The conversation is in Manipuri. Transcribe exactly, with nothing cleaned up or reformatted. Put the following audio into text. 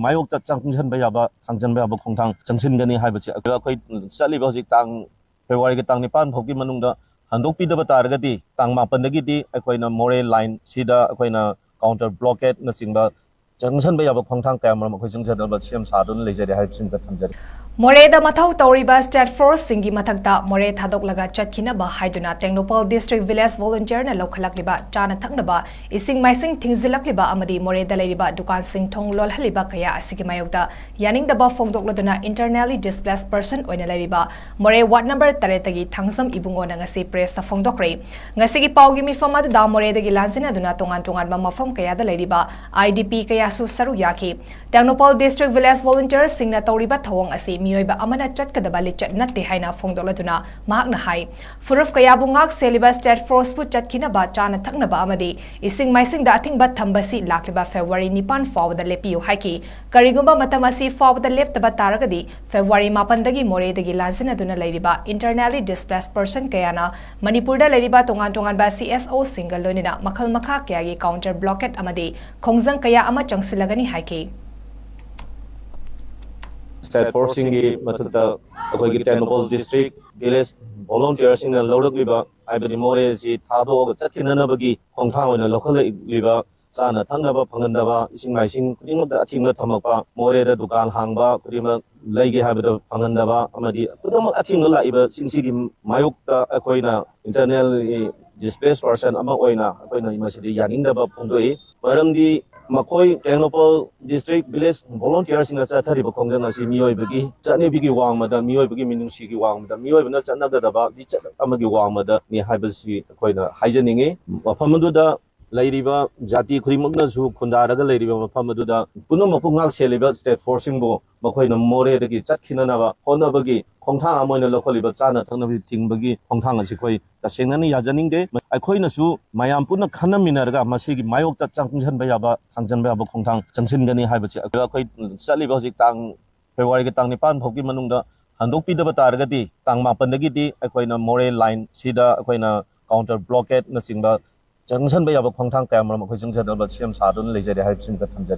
ꯃꯥꯌꯣꯛꯇ ꯆꯪꯁꯤꯟꯕ ꯌꯥꯕ, ꯊꯥꯡꯖꯟꯕ ꯌꯥꯕ ꯈꯣꯡꯊꯥꯡ ꯆꯪꯁꯤꯟꯒꯅꯤ ꯍꯥꯏꯕꯁꯤ ꯑꯩꯈꯣꯏ ꯆꯠꯂꯤꯕ ꯍꯧꯖꯤꯛ ꯇꯥꯡ, ꯐꯦꯕ꯭ꯔꯨꯋꯥꯔꯤꯒꯤ ꯇꯥꯡ ꯅꯤꯄꯥꯟ ꯐꯥꯎꯒꯤ ꯃꯅꯨꯡꯗ ꯍꯟꯗꯣꯛꯄꯤꯗꯕ ꯇꯥꯔꯒꯗꯤ ꯇꯥꯡ ꯃꯥꯄꯟꯗꯒꯤꯗꯤ ꯑꯩꯈꯣꯏꯅ ꯃꯣꯔꯦ ꯂꯥꯏꯟꯁꯤꯗ ꯑꯩꯈꯣꯏꯅ ꯀꯥꯎꯟꯇꯔ ꯕ꯭ꯂꯣꯀꯦꯠꯅꯆꯤꯡꯕ ꯆꯪꯁꯤꯟꯕ ꯌꯥꯕ ꯈꯣꯡꯊꯥꯡ ꯀꯌꯥꯃꯔꯨꯝ ꯑꯩꯈꯣꯏ ꯆꯪꯁꯤꯟꯅꯕ ꯁꯦꯝ ꯁꯥꯗꯨꯅ ꯂꯩꯖꯔꯤ ꯍꯥꯏꯕꯁꯤꯃꯇ ꯊꯝꯖꯔꯤ꯫ ꯃꯣꯔꯦꯗ ꯃꯊꯧ ꯇꯧꯔꯤꯕ ꯁ꯭ꯇꯦꯠ ꯐꯣꯔꯁꯁꯤꯡꯒꯤ ꯃꯊꯛꯇ ꯃꯣꯔꯦ ꯊꯥꯗꯣꯛꯂꯒ ꯆꯠꯈꯤꯅꯕ ꯍꯥꯏꯗꯨꯅ ꯇꯦꯡꯅꯧꯄꯜ ꯗꯤꯁꯇ꯭ꯔꯤꯛ ꯚꯤꯂꯦꯖ ꯚꯣꯂꯨꯟꯇꯤꯌꯔꯅ ꯂꯧꯈꯠꯂꯛꯂꯤꯕ ꯆꯥꯅ ꯊꯛꯅꯕ, ꯏꯁꯤꯡ ꯃꯥꯏꯁꯤꯡ ꯊꯤꯡꯖꯤꯜꯂꯛꯂꯤꯕ ꯑꯃꯗꯤ ꯃꯣꯔꯦꯗ ꯂꯩꯔꯤꯕ ꯗꯨꯀꯥꯟꯁꯤꯡ ꯊꯣꯡ ꯂꯣꯜꯍꯜꯂꯤꯕ ꯀꯌꯥ ꯑꯁꯤꯒꯤ ꯃꯥꯌꯣꯛꯇ ꯌꯥꯅꯤꯡꯗꯕ ꯐꯣꯡꯗꯣꯛꯂꯗꯨꯅ internally displaced person ꯑꯣꯏꯅ ꯂꯩꯔꯤꯕ ꯃꯣꯔꯦ ꯋꯥꯔꯗ ꯅꯝꯕꯔ ꯇꯔꯦꯠꯇꯒꯤ ꯊꯥꯡꯖꯝ ꯏꯕꯨꯡꯉꯣꯅ ꯉꯁꯤ ꯄ꯭ꯔꯦꯁꯇ ꯐꯣꯡꯗꯣꯛꯈ꯭ꯔꯦ꯫ ꯉꯁꯤꯒꯤ ꯄꯥꯎꯒꯤ ꯃꯤꯐꯝ ꯑꯗꯨꯗ ꯃꯣꯔꯦꯗꯒꯤ ꯂꯥꯟꯖꯤꯟꯅꯗꯨꯅ ꯇꯣꯉꯥꯟ ꯇꯣꯉꯥꯟꯕ ꯃꯐꯝ ꯀꯌꯥꯗ ꯂꯩꯔꯤꯕ IDP ꯀꯌꯥꯁꯨ ꯁꯔꯨꯛ ꯌꯥꯈꯤ꯫ ꯇꯦꯡꯅꯧꯄꯜ ꯗꯤꯁꯇ꯭ꯔꯤꯛ ꯚꯤꯂꯦꯖ ꯚꯣꯂꯨꯟꯇꯤꯌꯔꯁꯤꯡꯅ ꯇꯧꯔꯤꯕ ꯊꯧꯑꯣꯡ ꯑꯁꯤ ꯃꯤꯑꯣꯏꯕ ꯑꯃꯅ ꯆꯠꯀꯗꯕ ꯂꯤꯆꯠ ꯅꯠꯇꯦ ꯍꯥꯏꯅ ꯐꯣꯡꯗꯣꯛꯂꯗꯨꯅ ꯃꯍꯥꯛꯅ ꯍꯥꯏ, ꯐꯨꯔꯨꯞ ꯀꯌꯥꯕꯨ ꯉꯥꯛ ꯁꯦꯜꯂꯤꯕ ꯁ꯭ꯇꯦꯠ ꯐꯣꯔꯁꯄꯨ ꯆꯠꯈꯤꯅꯕ ꯆꯥꯅ ꯊꯛꯅꯕ ꯑꯃꯗꯤ ꯏꯁꯤꯡ ꯃꯥꯏꯁꯤꯡꯗ ꯑꯊꯤꯡꯕ ꯊꯝꯕꯁꯤ ꯂꯥꯛꯂꯤꯕ ꯐꯦꯕ꯭ꯔꯨꯋꯥꯔꯤ ꯅꯤꯄꯥꯟ ꯐꯥꯎꯕꯗ ꯂꯦꯞꯄꯤꯌꯨ ꯍꯥꯏꯈꯤ꯫ ꯀꯔꯤꯒꯨꯝꯕ ꯃꯇꯝ ꯑꯁꯤ ꯐꯥꯎꯕꯗ ꯂꯦꯞꯇꯕ ꯇꯥꯔꯒꯗꯤ ꯐꯦꯕ꯭ꯔꯨꯋꯥꯔꯤ ꯃꯥꯄꯟꯗꯒꯤ ꯃꯣꯔꯦꯗꯒꯤ ꯂꯥꯟꯖꯤꯟꯅꯗꯨꯅ ꯂꯩꯔꯤꯕ internally displaced person ꯀꯌꯥꯅ ꯃꯅꯤꯄꯨꯔꯗ ꯂꯩꯔꯤꯕ ꯇꯣꯉꯥꯟ ꯇꯣꯉꯥꯟꯕ CSOꯁꯤꯡꯒ ꯂꯣꯏꯅꯅ ꯃꯈꯜ ꯃꯈꯥ ꯀꯌꯥꯒꯤ ꯀꯥꯎꯟꯇꯔ ꯕ꯭ꯂꯣꯀꯦꯠ ꯑꯃꯗꯤ ꯈꯣꯡꯖꯪ ꯀꯌꯥ ꯑꯃ ꯆꯪꯁꯤꯜꯂꯒꯅꯤ ꯍꯥꯏꯈꯤ꯫ ꯁ꯭ꯇꯦꯠ ꯐꯣꯔꯁꯁꯤꯡꯒꯤ ꯃꯊꯛꯇ ꯑꯩꯈꯣꯏꯒꯤ ꯇꯦꯡꯅꯧꯄꯜ ꯗꯤꯁꯇ꯭ꯔꯤꯛ ꯚꯤꯂꯦꯖ ꯚꯣꯂꯨꯟꯇꯤꯌꯔꯁꯤꯡꯅ ꯂꯧꯔꯛꯂꯤꯕ, ꯍꯥꯏꯕꯗꯤ ꯃꯣꯔꯦ ꯑꯁꯤ ꯊꯥꯗꯣꯛꯑꯒ ꯆꯠꯈꯤꯅꯅꯕꯒꯤ ꯈꯣꯡꯊꯥꯡ ꯑꯣꯏꯅ ꯂꯧꯈꯠꯂꯛꯂꯤꯕ ꯆꯥꯅ ꯊꯛꯅꯕ ꯐꯪꯍꯟꯗꯕ, ꯏꯁꯤꯡ ꯃꯥꯏꯁꯤꯡ ꯈꯨꯗꯤꯡꯃꯛꯇ ꯑꯊꯤꯡꯕ ꯊꯝꯃꯛꯄ, ꯃꯣꯔꯦꯗ ꯗꯨꯀꯥꯟ ꯍꯥꯡꯕ ꯈꯨꯗꯤꯡꯃꯛ ꯂꯩꯒꯦ ꯍꯥꯏꯕꯗ ꯐꯪꯍꯟꯗꯕ ꯑꯃꯗꯤ ꯈꯨꯗꯤꯡꯃꯛ ꯑꯊꯤꯡꯕ ꯂꯥꯛꯏꯕꯁꯤꯡꯁꯤꯒꯤ ꯃꯥꯌꯣꯛꯇ ꯑꯩꯈꯣꯏꯅ internally displaced person ꯑꯃ ꯑꯣꯏꯅ ꯑꯩꯈꯣꯏꯅ ꯃꯁꯤꯗ ꯌꯥꯅꯤꯡꯗꯕ ꯐꯣꯡꯗꯣꯛꯏ꯫ ꯃꯔꯝꯗꯤ ꯃꯈꯣꯏ ꯇꯦꯡꯅꯧꯄꯜ ꯗꯤꯁꯇ꯭ꯔꯤꯛ ꯚꯤꯂꯦꯖ ꯚꯣꯂꯨꯟꯇꯤꯌꯔꯁꯤꯡꯅ ꯆꯠꯊꯔꯤꯕ ꯈꯣꯡꯖꯪ ꯑꯁꯤ ꯃꯤꯑꯣꯏꯕꯒꯤ ꯆꯠꯅꯕꯤꯒꯤ ꯋꯥꯡꯃꯗ, ꯃꯤꯑꯣꯏꯕꯒꯤ ꯃꯤꯅꯨꯡꯁꯤꯒꯤ ꯋꯥꯡꯃꯗ, ꯃꯤꯑꯣꯏꯕꯅ ꯆꯠꯅꯒꯗꯕ ꯂꯤꯆꯠ ꯑꯃꯒꯤ ꯋꯥꯡꯃꯗꯅꯤ ꯍꯥꯏꯕꯁꯤ ꯑꯩꯈꯣꯏꯅ ꯍꯥꯏꯖꯅꯤꯡꯏ꯫ ꯃꯐꯝ ꯑꯗꯨꯗ ꯂꯩꯔꯤꯕ ꯖꯥꯇꯤ ꯈꯨꯗꯤꯡꯃꯛꯅꯁꯨ ꯈꯨꯟꯗꯥꯔꯒ ꯂꯩꯔꯤꯕ ꯃꯐꯝ ꯑꯗꯨꯗ ꯄꯨꯝꯅꯃꯛꯄꯨ ꯉꯥꯛ ꯁꯦꯜꯂꯤꯕ ꯁ꯭ꯇꯦꯠ ꯐꯣꯔꯁꯁꯤꯡꯕꯨ ꯃꯈꯣꯏꯅ ꯃꯣꯔꯦꯗꯒꯤ ꯆꯠꯈꯤꯅꯅꯕ ꯍꯣꯠꯅꯕꯒꯤ ꯈꯣꯡꯊꯥꯡ ꯑꯃ ꯑꯣꯏꯅ ꯂꯧꯈꯠꯂꯤꯕ ꯆꯥꯅ ꯊꯛꯅꯕ ꯊꯤꯡꯕꯒꯤ ꯈꯣꯡꯊꯥꯡ ꯑꯁꯤ ꯑꯩꯈꯣꯏ ꯇꯁꯦꯡꯅꯅ ꯌꯥꯖꯅꯤꯡꯗꯦ꯫ ꯑꯩꯈꯣꯏꯅꯁꯨ ꯃꯌꯥꯝ ꯄꯨꯟꯅ ꯈꯟꯅꯃꯤꯟꯅꯔꯒ ꯃꯁꯤꯒꯤ ꯃꯥꯌꯣꯛꯇ ꯆꯪꯁꯤꯟꯕ ꯌꯥꯕ, ꯊꯥꯡꯖꯟꯕ ꯌꯥꯕ ꯈꯣꯡꯊꯥꯡ ꯆꯪꯁꯤꯟꯒꯅꯤ ꯍꯥꯏꯕꯁꯤ ꯑꯩꯈꯣꯏ ꯆꯠꯂꯤꯕ ꯍꯧꯖꯤꯛ ꯇꯥꯡ, ꯐꯦꯕ꯭ꯔꯨꯋꯥꯔꯤꯒꯤ ꯇꯥꯡ ꯅꯤꯄꯥꯟ ꯐꯥꯎꯒꯤ ꯃꯅꯨꯡꯗ ꯍꯟꯗꯣꯛꯄꯤꯗꯕ ꯇꯥꯔꯒꯗꯤ ꯇꯥꯡ ꯃꯥꯄꯟꯗꯒꯤꯗꯤ ꯑꯩꯈꯣꯏꯅ ꯃꯣꯔꯦ ꯂꯥꯏꯟꯁꯤꯗ ꯑꯩꯈꯣꯏꯅ ꯀꯥꯎꯟꯇꯔ ꯕ꯭ꯂꯣꯀꯦꯠꯅꯆꯤꯡꯕ ꯆꯪꯁꯤꯟꯕ ꯌꯥꯕ ꯈꯣꯡꯊꯥꯡ ꯀꯌꯥꯃꯔꯨꯝ ꯑꯩꯈꯣꯏ ꯆꯪꯁꯤꯟꯅꯕ ꯁꯦꯝ ꯁꯥꯗꯨꯅ ꯂꯩꯖꯔꯤ ꯍꯥꯏꯕꯁꯤꯃꯇ ꯊꯝꯖꯔꯤ꯫